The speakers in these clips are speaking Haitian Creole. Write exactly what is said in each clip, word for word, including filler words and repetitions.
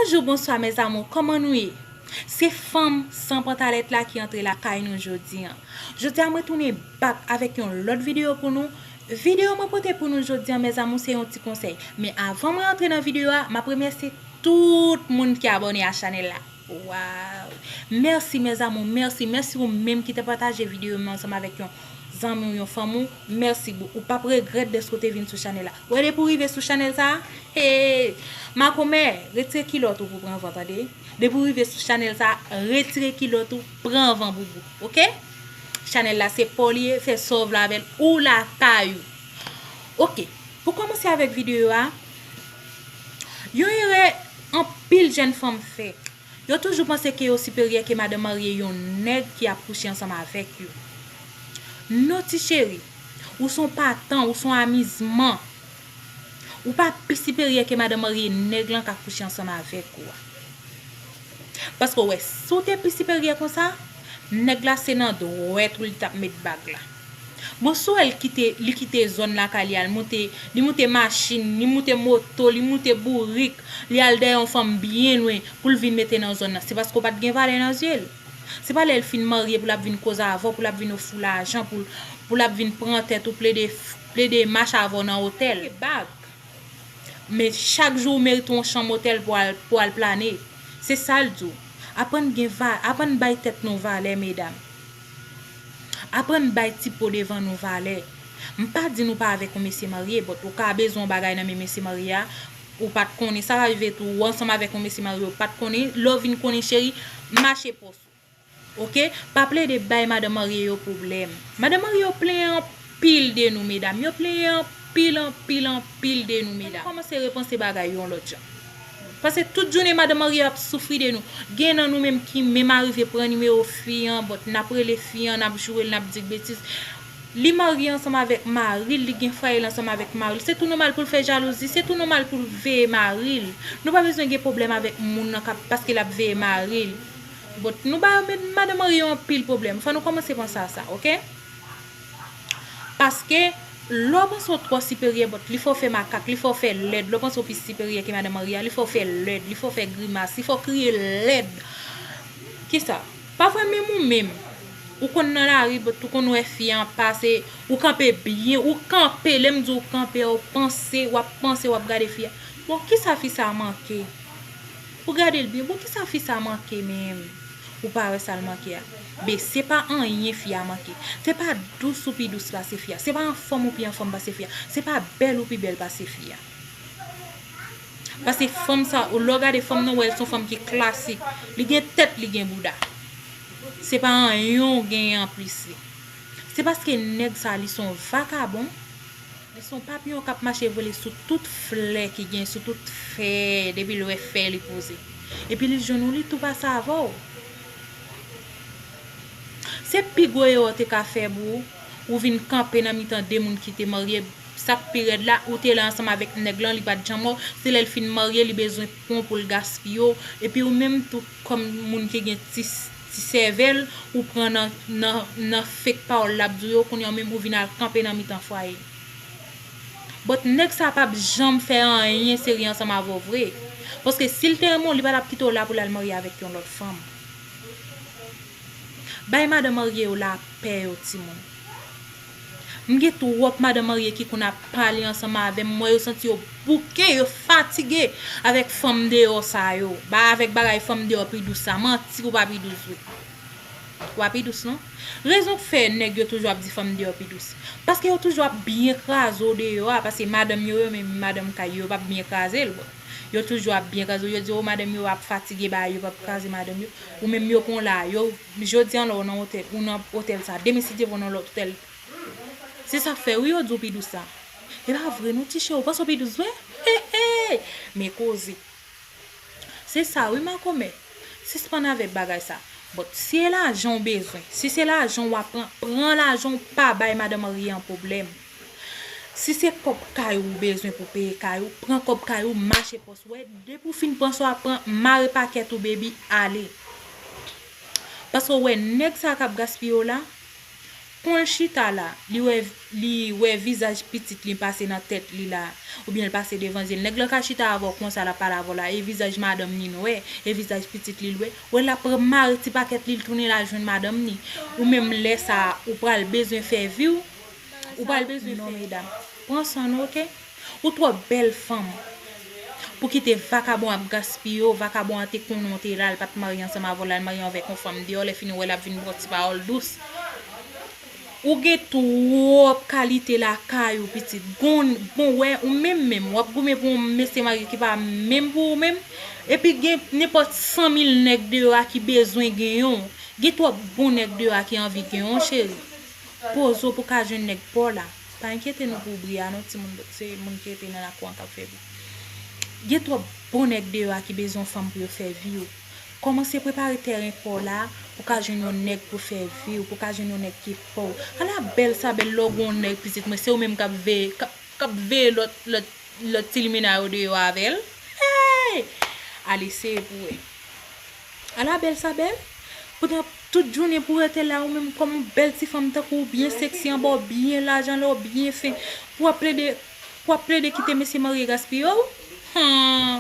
Bonjou, bonswa, mes amours, kòman nou ye? Se fanm san pantalèt la ki antre lakay nou jodi an. Jodi a, mwen tounen back avèk yon lòt videyo pou nou. Videyo mwen pote pou nou jodi an, mes amours, se yon ti konsèy. Men avan mwen antre nan videyo a, m ap remèsye tout moun ki abòne a chanèl la. Waw! Mèsi, mes amours, mèsi, mèsi ou menm ki te pataje videyo m ansanm avèk yon zanmi w, yon fanmi w. Mèsi, boo. Ou p ap regrèt dèske w te vin sou chanèl la. Wè, depi w rive sou chanèl sa a, hey, makomè, retire kilòt ou pou pran van, tande. Depi w rive sou chanèl sa a, retire kilòt ou, pran van, boubou, oke? Chanèl la se pa w li ye, fè sa w vle avè l, ou lakay ou. Oke, pou kòmanse avèk videyo a, yon erè anpil jèn fanm fè. Yo toujou panse ke yo siperyè ke madanm marye yon nèg ki ap kouche ansanm avèk yo. Non, ti cheri, ou se yon patan, ou se yon amizman. Ou pa pi siperyè ke madanm marye nèg lan k ap kouche ansanm avèk ou a. Paske w wè, si w te pi siperyè konsa, nèg la se nan dwèt ou li t ap met bag la. Bon, si w wè l kite, li kite zòn lakay li, al moute, li moute machin, li moute moto, li moute bourik, li al dèyè yon fanm byen lwen pou l vin mete nan zòn nan. Se paske w pa t gen valè nan zye l. Se pa lè l fin marye pou l ap vin koze avè w, pou l ap vin ofri w lajan, pou l, pou l ap vin pran tèt ou, plede, plede mache avè w nan otèl. Bag. Men chak jou ou merite yon chanm otèl pou al, pou al plane. Se sa l di w. Aprann gen va-, aprann bay tèt nou valè, medam. Aprann bay ti po devan nou valè. M pa di nou pa avèk yon mesye marye, but ou ka bezwen yon bagay nan men mesye marye a, ou pa t konnen, sa ka rive tou, ou ansanm avèk yon mesye marye, ou pa t konnen, lè w vin konnen, cheri, mache pòs ou. Oke? Pa plede bay madanm marye yo pwoblèm. Madanm marye yo plenyen anpil de nou, medam. Yo plenyen anpil, anpil, anpil de nou, medam. Kòmanse repanse bagay yo yon lòt jan. Pase tout jounen madanm marye yo ap soufri de nou. Gen nan nou menm ki menm arive pran nimewo fi an, but n ap rele fi an, n ap joure l, n ap di l betiz. Li marye ansanm avèk mari l, li gen fwaye l ansanm avèk mari l. Se tou nòmal pou l fè jalouzi, se tou nòmal pou l veye mari l. Nou pa bezwen gen pwoblèm avèk moun nan k ap, paske l ap veye mari l. But nou ba men madanm marye yo anpil pwoblèm. Fò nou kòmanse panse a sa, oke? Paske lè w panse w twò siperyè, but li fè w fè makak, li fè w fè lèd. Lè w panse w pi siperyè ke madanm marye a, li fè w fè lèd, li fè w fè grimas, li fè w kriye lèd. Kisa? Pa vre, menm ou menm. Ou konn nan lari, but ou konn wè fi an pase, ou kanpe byen, ou kanpe, lè m di w kanpe a, ou panse, w ap panse, w ap gade fi a. Bon, kisa fi sa a manke? Ou gade l byen, bon, kisa fi sa a manke menm? Ou pa wè sa l manke a. Be, se pa anyen fi a manke. Se pa dous ou pi dous pase fi a. Se pa anfòm ou pi anfòm pase fi a. Se pa bèl ou pi bèl pase fi a. Paske fanm sa, ou lè w gade fanm nan, w wè l se yon fanm ki klasik. Li gen tèt, li gen bouda. Se pa anyen w genyen anplis li. Se paske nèg sa, li se yon vakabon. Li se yon papiyon k ap mache vole sou tout flè ki gen, sou tout fèy, depi l wè fèy li poze. Epi li jwenn ou, li tou pase avè w. Se pi gwo erè w te ka fè, boo, ou vin kanpe nan mitan de moun ki te marye. Sa k pi rèd la, ou te la ansanm avèk nèg lan, li pa t janm wè w. Se lè l fin marye, li bezwen pran w pou l gaspiye w. Epi ou menm tou, kòm moun ki gen ti, ti sèvèl, ou pran nan, nan, nan fake pawòl l ap di w yo, kounye a ou menm ou vin al kanpe nan mitan fwaye. But nèg sa p ap janm fè anyen serye ansanm avè w vre. Paske si l te renmen w, li pa t ap kite w la pou l al marye avèk yon lòt fanm. Bay madanm marye yo lapè yo, timoun. M gen twòp madanm marye ki konn ap pale ansanm avè m, m wè yo santi yo bouke, yo fatige avèk fanm deyò sa yo. Ba avèk bagay fanm deyò pi dous sa, manti ou pa pi dous vre. Ou pa pi dous non. Rezon k fè nèg yo toujou ap di fanm deyò pi dous. Paske yo toujou ap byen kraze w deyò a, paske madanm yo, yo menm madanm kay yo, yo p ap byen kraze l, bon. Yo toujou ap byen kraze w, yo di, o, madanm yo ap fatige ba yo, yo p ap kraze madanm yo. Ou menm yo pran w la, yo, jodi an la ou nan otèl, ou nan otèl sa, demen si Dye vle w nan lòt otèl. Se sa k fè wi yo di w pi dous sa. E pa vre non ti cheri, ou panse w pi dous vre? He he! Men koze. Se sa wi makomè. Sispann avèk bagay sa. But si se lajan w bezwen, si se lajan w ap pran, pran lajan w, pa bay madanm marye an pwoblèm. Si se kòb kay ou bezwen pou peye kay ou, pran kòb kay ou, mache pòs ou. Wè, depi w fin pran sa w ap pran, mare pakèt ou, baby, ale. Paske w wè nèg sa k ap gaspiye w la, Kon l chita la, li wè, li wè vizaj pitit li pase nan tèt li la, oubyen l pase devan zye l. Nèg lan ka chita avè w konsa, l ap pale avè w la, e vizaj madanm ni n wè, e vizaj pitit li l wè. Wè l ap mare ti pakèt li, l tounen l al jwenn madanm ni. Ou menm lè sa a, ou pral bezwen fè vi w, ou pral bezwen fè. Non, medam, pran san nou, oke? Ou twò bèl fanm pou kite vakabon ap gaspiye w. Vakabon an te konnen w te la, l pa t marye ansanm avè w, l al marye avèk yon fanm deyò, lè fini w wè l ap vin ba w ti pawòl dous. Ou gen twòp kalite lakay ou, pitit. Gon, bon, wè, ou menm menm, w ap goumen pou yon mesye marye ki pa menm pou ou menm. Epi gen nenpòt san mil nèg deyò a ki bezwen genyen w. Gen twòp bon nèg deyò a ki anvi genyen w, cheri. Poze w pou ka jwenn nèg pa w la. Pa enkyete nou pou bri a non, timoun, se moun ki rete nan lakou an k ap fè bri. Gen twòp bon nèg deyò a ki bezwen yon fanm pou yo fè vi yo. Kòmanse prepare tèren pa w la pou ka jwenn yon nèg pou fè vi w, pou ka jwenn yon nèg ki pa w. Ala bèl sa bèl lè w gen yon nèg pitit mwen, se ou menm k ap veye, k ap, k ap veye lòt, lòt, lòt ti limena yo deyò avè l. Hey! Al eseye pou w wè. Ala bèl sa bèl. Poutan tout jounen pou rete la, ou menm kòm yon bèl ti fanm tankou w, byen seksi, anba w byen laj, anlè w byen fen, pou w ap plede, pou w ap plede kite mesye marye gaspiye w. Hmm,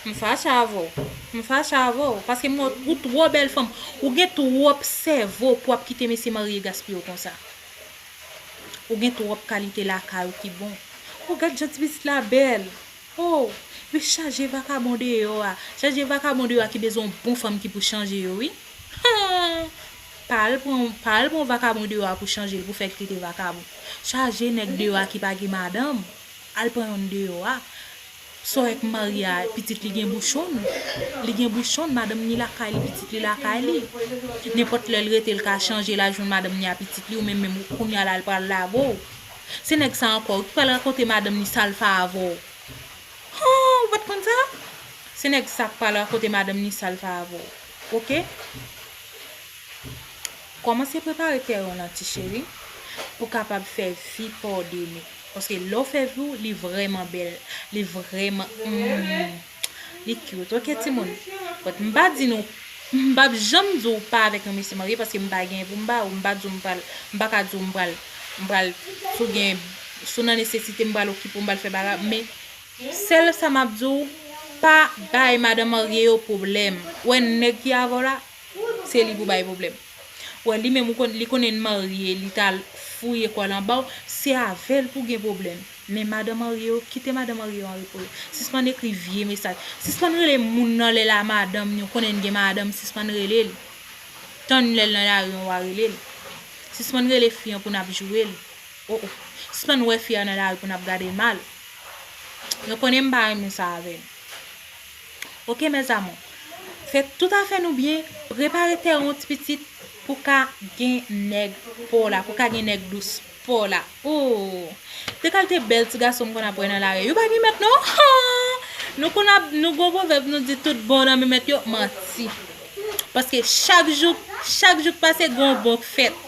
m fache avè w. M fache avè w. Paske m wè w twò bèl fanm. Ou gen twòp sèvo pou w ap kite mesye marye gaspiye w konsa. Ou gen twòp kalite lakay ou ki bon. Oh, gad jan ti pitit la bèl. Oh, yo chaje vakabon deyò a. Chaje vakabon deyò a ki bezwen yon bon fanm ki pou chanje yo, wi. Pa al pran, pa al pran yon vakabon deyò a pou chanje l, pou fè l kite vakabon. Chaje nèg deyò a ki pa gen madanm. Al pran yonn deyò a. Sa w wè k marye a, pitit li gen bouchon. Li gen bouchon, madanm ni lakay li, pitit li lakay li. Nenpòt lè l rete, l ka chanje, l al jwenn madanm ni a pitit li, ou menm menm kounye a la, l pral lage w. Se nèg sa ankò wi k pral rakonte madanm ni sa l fè avè w. Han, ou pa t konn sa? Se nèg sa k pral rakonte madanm ni sa l fè avè w. Oke? Kòmanse prepare tèren w lan, ti cheri, pou w kapab fè vi pa w demen. Paske lè w fè vi w, li vrèman bèl, li vrèman, hmm, li cute. Oke, timoun? But m pa di nou, m p ap janm di w pa avèk yon mesye marye, paske m pa gen pou m ba ou, m pa di w m pral, m pa ka di w m pral, m pral, si w gen, si w nan nesesite, m pral okipe w, m pral fè bagay, men sèl sa m ap di w, pa bay madanm marye yo pwoblèm. Wè nèg ki avè w la, se li pou bay pwoblèm. Wè, li menm, ou konn, li konnen l marye, li t al fouye kò l anba w, se avè l pou gen pwoblèm. Men madanm marye yo, kite madanm marye yo an repo yo. Sispann ekri vye mesaj. Sispann rele moun nan lè l a madanm ni, ou konnen l gen madanm, sispann rele l. Tann lè l nan lari, w a rele l. Sispann rele fi an pou n ap joure l. Oh, oh. Sispann wè fi a nan lari pou n ap gade l mal. Nou konnen m pa renmen sa avè l. Oke, mes amours. Fè tout afè nou byen, prepare tèren w ti pitit pou ka gen nèg pa w la, pou ka gen nèg dous pa w la. Oh! De kalite bèl ti gason m konn ap wè nan lari. Yo pa gen mèt non. Nou konn ap, nou gon pwovèb nou di tout bon nan men mèt yo, manti. Paske chak jou, chak jou k pase gon bon k fèt.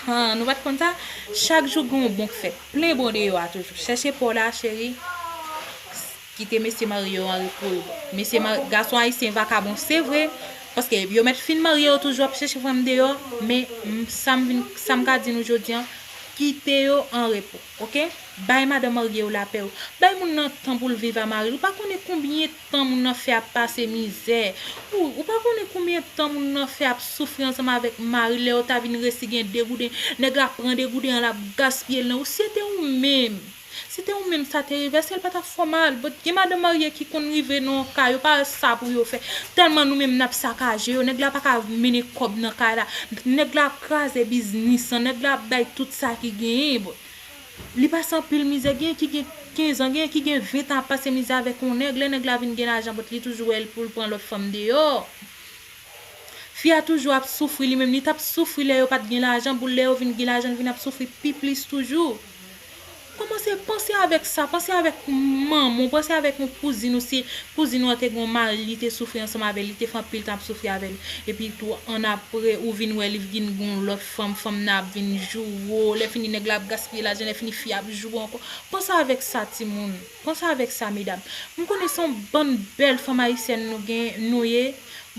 Han, nou pa t konn sa? Chak jou gon bon k fèt. Plen bon deyò a toujou. Chèche pa w la, cheri. Kite mesye marye yo an repo yo. Mesye ma-, gason ayisyen vakabon, se vre, paske yo mèt fin marye yo toujou ap chèche fanm deyò, men m, sa m vin, sa m ka di nou jodi an, kite yo an repo, oke? Bay madanm marye yo lapè yo. Bay moun nan tan pou l viv a mari l. Ou pa konnen konbyen tan moun nan fè ap pase mizè. Ou, ou pa konnen konbyen tan moun nan fè ap soufri ansanm avèk mari l, lè yo ta vin resi gen de gouden, nèg la pran de gouden an, l ap gaspiye l nan ou. Si se te ou menm, Si te ou menm sa te rive, èske l pa t ap fè w mal? But gen madanm marye ki konn rive nan yon ka, yo pa wè sa pou yo fè. Tèlman nou menm n ap sakaje yo, nèg la pa ka mennen kòb nan kay la. Nèg la ap kraze biznis lan, nèg la ap bay tout sa ki genyen. But li pase anpil mizè, genyen ki gen kenz an, genyen ki gen ven tan ap pase mizè avèk yon nèg. Lè nèg la vin gen lajan, but li toujou wè l pou l pran lòt fanm deyò. Fi a toujou ap soufri li menm, li t ap soufri lè yo pa t gen lajan, pou lè yo vin gen lajan, l vin ap soufri pi plis toujou. Kòmanse panse avèk sa, panse avèk manman w, panse avèk yon kouzin ou, si kouzin ou an te gen yon mari, li te soufri ansanm avè l, li te fè anpil tan ap soufri avè l, epi tou annapre ou vin wè li vin gen yon lòt fanm, fanm nan ap vin joure w, lè fini nèg la ap gaspiye lajan, lè fini fi a ap joure w ankò. Panse avèk sa timoun, panse avèk sa medam. M konnen se yon bann bèl fanm ayisyèn nou gen, nou ye,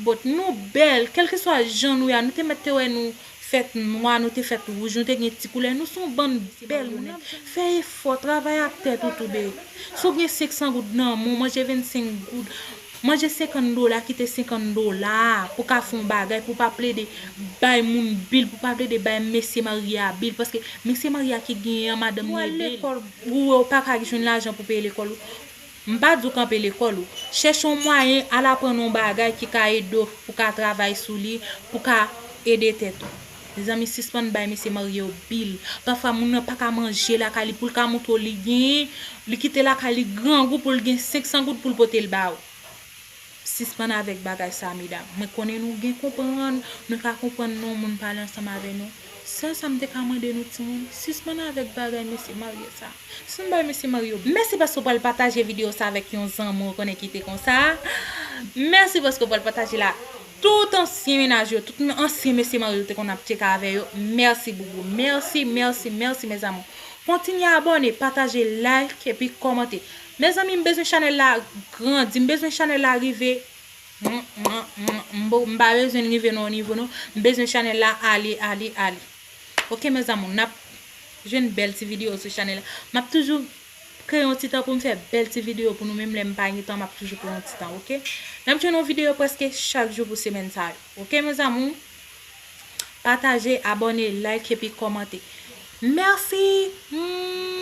but nou bèl, kèlkeswa jan nou ye a, nou te mèt te wè nou fèt nwa, nou te fèt wouj, nou te gen ti koulè. Nou se yon bann bèl moun. Fè efò, travay ak tèt ou tou, bebe. Si w gen senk san goud nan men w, manje vennsenk goud, manje senkant dola, kite senkant dola pou ka fè yon bagay, pou pa plede bay moun bil, pou pa plede bay mesye marye a bil, paske mesye marye a ki genyen an, madanm li ede l. Ou al lekòl, ou wè w pa ka jwenn lajan pou peye lekòl ou. M pa di w kanpe lekòl ou. Chèche yon mwayen, al aprann yon bagay ki ka ede w pou ka travay sou li, pou ka ede tèt ou. Mezanmi, sispann bay mesye marye yo bil. Pafwa, moun nan pa ka manje lakay li pou l ka montre w li genyen, li kite lakay li grangou pou l gen senk san goud pou l pote l ba ou. Sispann avèk bagay sa, medam. Mwen konnen nou gen konprann, nou ka konprann non moun pale ansanm avè nou. Sèl sa m te ka mande nou, timoun, sispann avèk bagay mesye marye sa. Sispann bay mesye marye yo. Mèsi paske w pral pataje videyo sa avèk yon zanmi w konnen ki te konsa. Mèsi paske w pral pataje la. Tout ansyen mennaj yo, tout ansyen mesye marye yo te konn ap tcheke avè yo. Mèsi, boubou. Mèsi, mèsi, mèsi, mezanmi. Kontinye abòne, pataje, like, epi kòmante. Mezanmi, m bezwen chanèl la grandi, m bezwen chanèl la rive. M, m, m, m bo-, m pa bezwen l rive nan yon nivo, non. M bezwen chanèl la ale, ale, ale. Ok, mezanmi, n ap jwenn bèl ti videyo sou chanèl la. M ap toujou kreye yon ti tan pou m fè bèl ti videyo pou nou, menm lè m pa gen tan, m ap toujou kreye yon ti tan, ok? N ap jwenn yon videyo prèske chak jou pou semèn sa yo. Ok, mezanmi? Pataje, abòne, like, epi kòmante. Mèsi! Hmm.